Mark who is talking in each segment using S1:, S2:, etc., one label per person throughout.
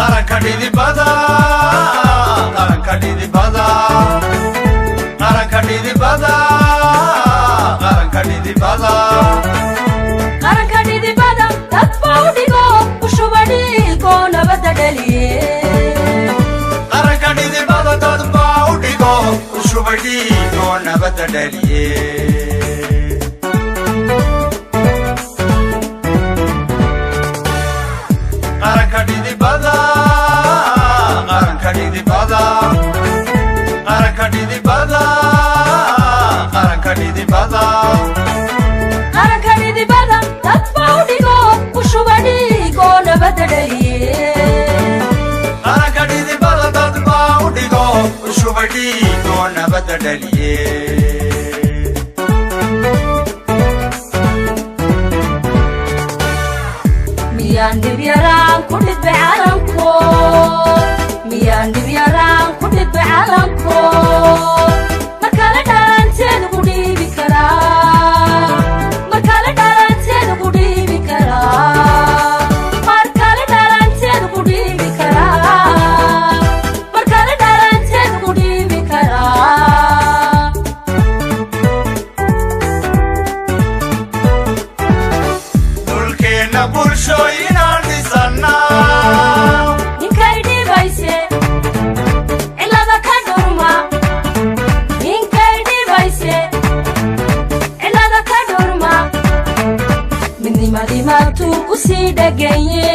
S1: Qaranka dhidibada, qaranka dhidibada, qaranka dhidibada, qaranka dhidibada.
S2: Qaranka dhidibada dad baa u dhigo, u shuba dhiigoo nabadda dhaliye.
S1: Qaranka dhidibada dad baa u dhigo, u shubay dhiigoo nabadda dhaliye. Qaranka dhidibada, qaranka dhidibada, qaranka dhidibada, qaranka dhidibada.
S2: Qaranka dhidibada dad baa u dhigo, u shuba dhiigoo nabadda dhaliye.
S1: Qaranka dhidibada dad baa u dhigo, u shubay dhiigoo nabadda dhaliye.
S2: Miyaan dhib yaraan ku dhidbe calanko? Miyaan dhib yaraan ku dhidbe calanko? Markale dhalanteed ugu dhiibi karaa, markale dhalanteed ugu dhiibi karaa, markale dhalanteed ugu dhiibi karaa, markale dhalanteed ugu dhiibi karaa.
S1: Dhulkeenna bulshooyinaan dhisannaa.
S2: Ninkay dhibayse cilada ka dhurma, ninkay dhibayse cilada ka dhurma, midnimadii maatuu ku sii dheganye.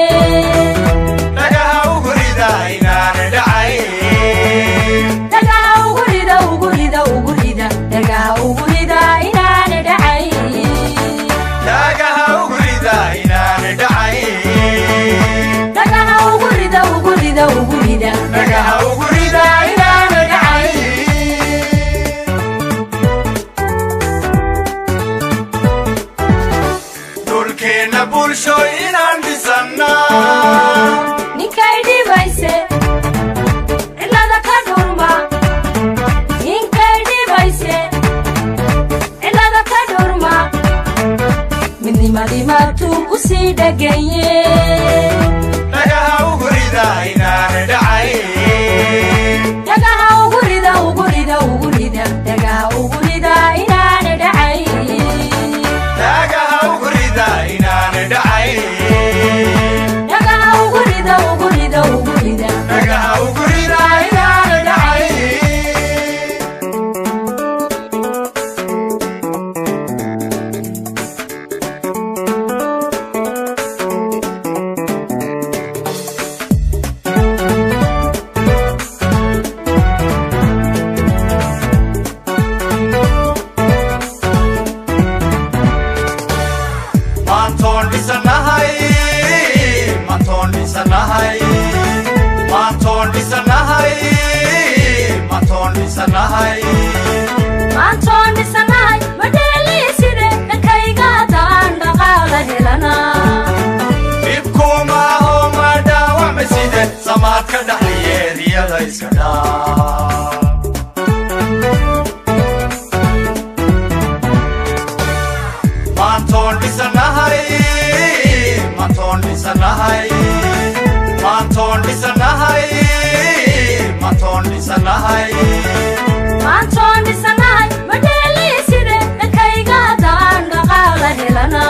S1: Dhagaha ugu rida inaana dhacayn.
S2: Dhagaha ugu rida, ugu rida, ugu rida, dhagaha ugu rida inaana dhacayn.
S1: Dhagaha ugu rida inaana dhacayn.
S2: Dhagaha ugu rida, ugu rida, ugu rida.
S1: Dhagaha ugu rida inaana dhacayn. Dhulkeenna bulshooyinaan dhisannaa.
S2: Ninkay dhibayse cilada ka dhurma, ninkay dhibayse cilada ka dhurma, midnimadii maatuu ku sii dheganye.
S1: Dhagaha ugu rida inaana dhacayn.
S2: Dhagaha ugu rida, ugu rida, ugu rida, dhagaha ugu rida inaana dhacayn.
S1: Dhagaha ugu rida inaana dhacayn.
S2: Dhagaha ugu rida, ugu rida, ugu rida.
S1: Dhagaha ugu rida inaana dhacayn. Maantoon dhisanahay, maantoon dhisanahay, maantoon dhisanahay, maantoon dhisanahay.
S2: Maantoon dhisanahay madheeliiside dhankayga haddaan dhaqaala helana.
S1: Dhibkuma aho ma dhaawacmaside, samaad ka dhaxliyeeriyada iska dhaa. Maantoon dhisanahay, maantoon dhisanahay, maantoon dhisanahay, maantoon dhisanahay.
S2: Maantoon dhisanahay madheeliiside dhankayga haddaan dhaqaala helana.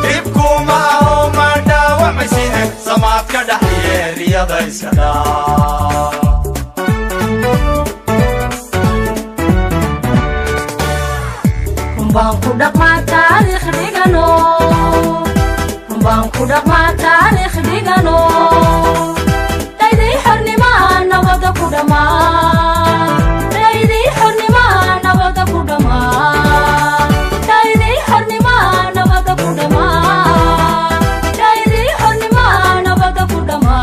S1: Dhibkuma aho ma dhaawacmaside, samaad ka dhaxliyeeriyada iska dhaa.
S2: Runbaan ku dhaqmaa taariikh dhigano, runbaan ku dhaqmaa taariikh dhigano, daydii xornimaa nabadda ku dhammaa, daydii xornimaa nabadda ku dhammaa, daydii xornimaa nabadda ku dhammaa, daydii xornimaa nabadda ku dhammaa.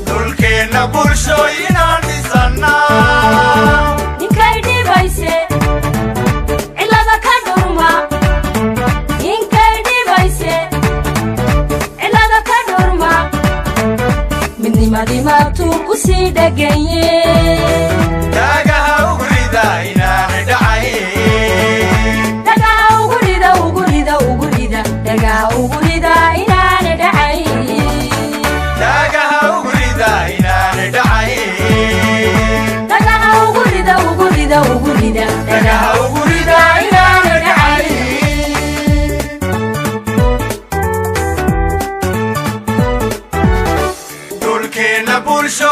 S1: Dhulkeenna bulshooyinaan dhisannaa.
S2: Ninkay dhibayse cilada ka dhurma, ninkay dhibayse cilada ka dhurma, midnimadii maatuu ku sii dheganye.
S1: Dhagaha ugu rida inaana dhacayn.
S2: Dhagaha ugu rida, ugu
S1: Dhagaha ugu ridaa inaana dhacay. Dhulkeenna bulsho.